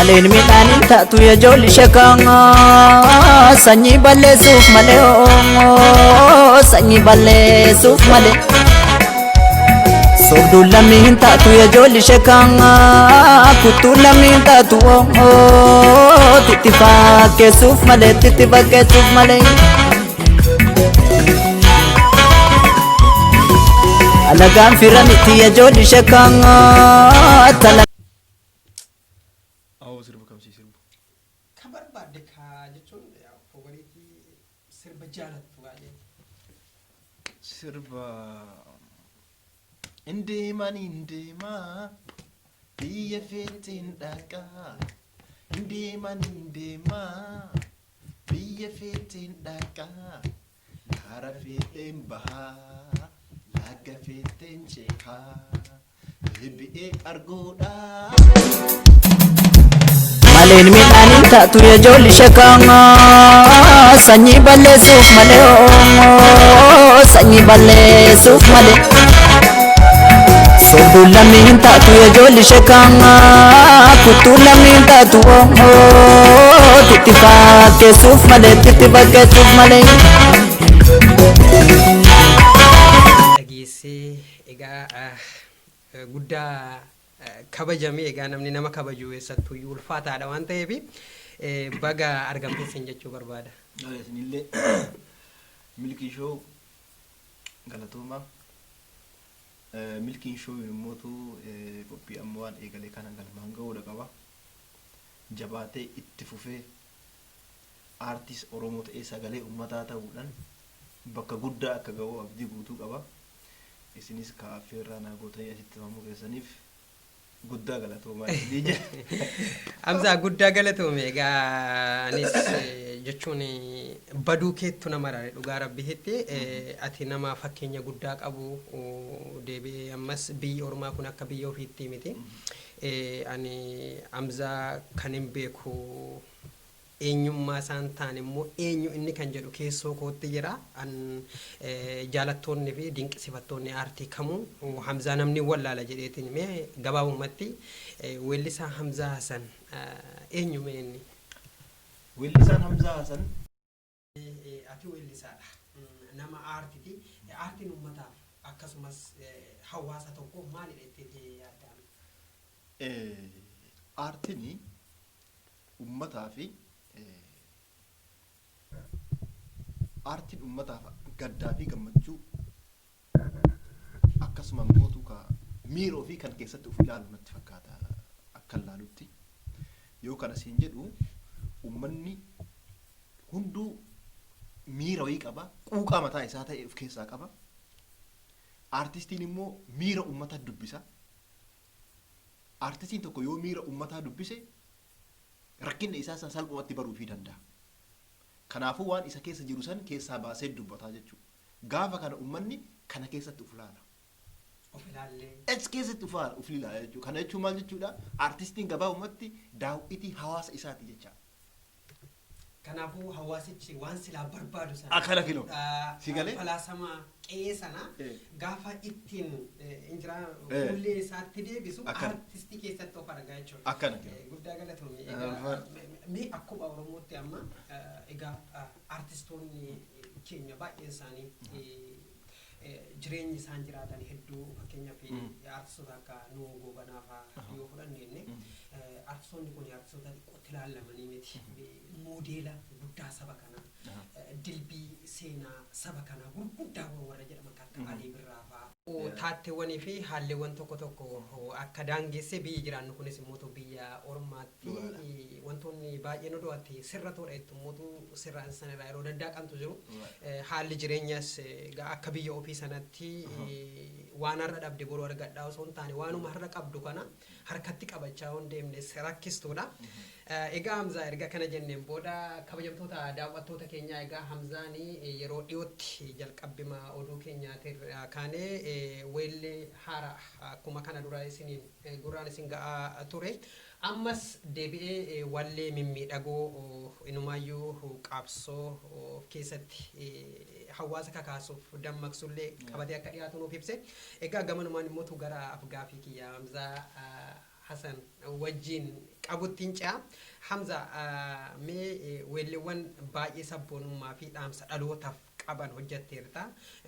Maleen midhaan hin taatu ijoolli shekaa sanyii balleessuuf malee, sanyii balleessuuf malee. Soobduun lammii hin taatu ijoolli shekaa, kuttuun lammii hin taatu, titti fakkeessuuf malee, titti fakkeessuuf malee. Alagaan fira miti ijoolli shekaa tala. Awoo, sirba kamsii sirbu? Ka barbaadde, ka jechuun favorite sirba jaalattu baay'ee. Sirba Indeemaan indeemaa biyya feeteen dhaqaa, indeemaan indeemaa biyya feeteen dhaqaa, karaa feeteen bahaa, laga feeteen ceekaa, deebi'ee arguudhaa. Maleen midhaan hin taatu ijoolli shekaa sanyii balleessuuf malee, sanyii balleessuuf malee. Soobduun lammii hin taatu ijoolli shekaa, kuttuun lammii hin taatu, titti fakkeessuuf malee, titti fakkeessuuf malee. Dhageessee egaa guddaa kabajame. Egaa namni nama kabaju eessattuyyuu ulfaataadha waan ta'eef, baga argamteessin jechuu barbaada. Isinillee Milkii Show galatoomaa. Milkiin Show immootu qophii amma waan eegale kana galmaan ga'uudha qaba. Jabaatee itti fufee aartiis Oromoo ta'ee sagalee uummataa ta'uudhaan bakka guddaa akka ga'u abdii guutuu qaba. Isinis kaaffeerraa naa gootanii asitti himamuu keessaniif guddaa galatoomaa isinii jedha. Hamzaa, guddaa galatoome. Egaa anis jechuun baduu keettu nama rare, dhugaa rabbiitti ati nama fakkeenya guddaa qabu. Deebi'ee ammas biyyi ormaa kun akka biyya ofiitti miti. Ani Hamzaa kan hin beeku eenyummaa isaan taane immoo eenyu inni kan jedhu keessoo kootti jira. An jaalattoonni fi dinqisiifattoonni aartii kamuu Hamzaa namni wallaala jedheetiin. Mee gabaabumatti weellisaa Hamzaa Hasan eenyu mee inni? Weellisaan Hamzaa Hasan. Ati weellisaadha. Nama aartiti. Aartiin uummataaf akkasumas hawaasa tokkoof maalidha jetteeti yaadda? Aartiin uummataa fi aartiin uummataaf gaddaa fi gammachuu, akkasuma mootu ka miira ofii kan keessatti of ilaalu natti fakkaata akka ilaalutti. Yoo kana siin jedhu, uummanni hunduu miira wayii qaba, quuqaa mataa isaa ta'e of keessaa qaba. Aartistiin immoo miira uummataa dubbisa. Aartistiin tokko yoo miira uummataa dubbise, rakkinna isaa san salphumatti baruufii danda'a. Kanaafuu waan isa keessa jiru san keessaa baasee dubbataa jechuudha. Gaafa kana uummanni kana keessatti uf laala. Of ilaallee. As keessatti uf ilaala jechuudha. Kana jechuun maal jechuudha? Aartistiin gabaabumatti daawwitii hawaasa isaati jecha. Kanaafuu hawaasichi waan silaa barbaadu sana. Akkana kinoo. Si galee? Falaasama qe'ee sana gaafa ittiin injiraa fuullee isaatti deebisu aartistii keessatti of argaa jechuudha. Akkana kinoo. Guddaa galatoomi. Egaa mee akkuma Oromootti amma egaa aartistoonni keenya baay'een isaanii jireenyi isaan jiraatan hedduu, fakkeenyaaf aartistoota akka Nuhoo Goobanaa fa'aa yoo fudhanne, inni aartistoonni kun aartistoota xiqqootti ilaallamanii miti. Moodeela guddaa saba kanaa, dilbii seenaa saba kanaa gurguddaa warra jedhaman kan akka Alii Birraa fa'aa. Taatteewwanii fi haalleewwan tokko tokko akka daangessee biyyi jiraannu kunis immoo biyya ormaatti wantoonni baay'een odoo ati sirratoodha jettu immoo sirraan sanarraa yeroo daddaaqantu jiru. Haalli jireenyas akka biyya ofii sanatti waan har'a dhabde boru argadhaa osoo hin taane, waanuma har'a qabdu kana harkatti qabachaa hin deemne rakkistuudha. Egaa Hamzaa, erga kana jenneen booda, kabajamtoota daawwattoota keenyaa, egaa Hamzaan yeroo dhiyootti jalqabbima oduu keenyaatirraa kaanee weellee haaraa akkuma kana dura isiniin gurraan isin ga'aa ture. Ammas deebi'ee wallee mimmiidhagoo inumaayyuu qabsoo of keessatti hawaasa kakaasuuf dammaqsullee qabatee akka dhiyaatu nuuf ibse. Egaa gamanumaan immoo gara afgaafii kiyya Hamzaa. Hasan wajjin qabuttiin ce'a. Hamza, mee weelleewwan baay'ee sabboonummaa fi dhaamsa dhalootaaf qaban hojjetteerta.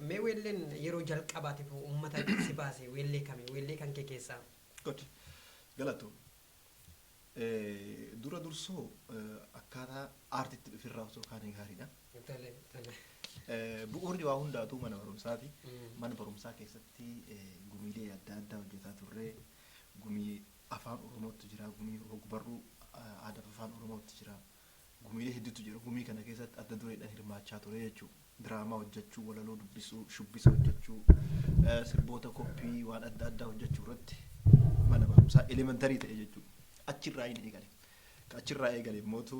Mee weelleen yeroo jalqabaatiif uummata si baase weellee kami? Weellee kan kee keessaa? Good. Galatu. Dura dursoo akkaataa aartitti dhufirraa osoo kaanee gaariidha. Tole, tole. Bu'uurri waa hundaatu mana barumsaati. Mana barumsaa keessatti gumiilee adda addaa hojjetaa turre. Gumii afaan Oromootu jira, gumii ogbarruu aadaa fi afaan Oromootu jira. Gumiilee hedduutu jira. Gumii kana keessatti adda dureedhaan hirmaachaa ture jechuudha. Diraamaa hojjechuu, walaloo dubbisuu, shubbisa hojjechuu, sirboota koppii waan adda addaa hojjechuu irratti mana barumsaa elementary ta'e jechuudha. Achirraa inni eegale. Achirraa eegale immootu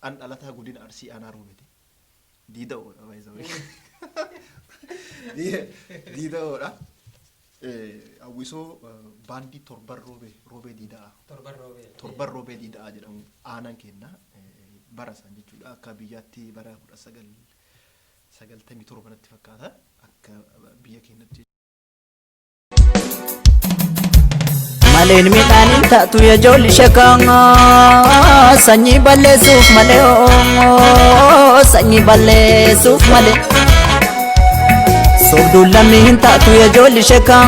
an dhalataa godina Arsii aanaa Roobeeti. Diida'oodha, by the way. Diida'oodha. Hawwisoo baandii Torban Roobee, Roobee Diida'aa. Torban Roobee. Torban Roobee Diida'aa jedhamu aanaan kenna bara isaan jechuudha. Akka biyyaatti bara 1997 natti fakkaata akka biyya keenyatti. Maleen midhaaniin taatu ijoolli sheekaa, sanyii balleessuuf malee, sanyii balleessuuf malee. Sobduun lammiin taatu ijoolli sheekaa.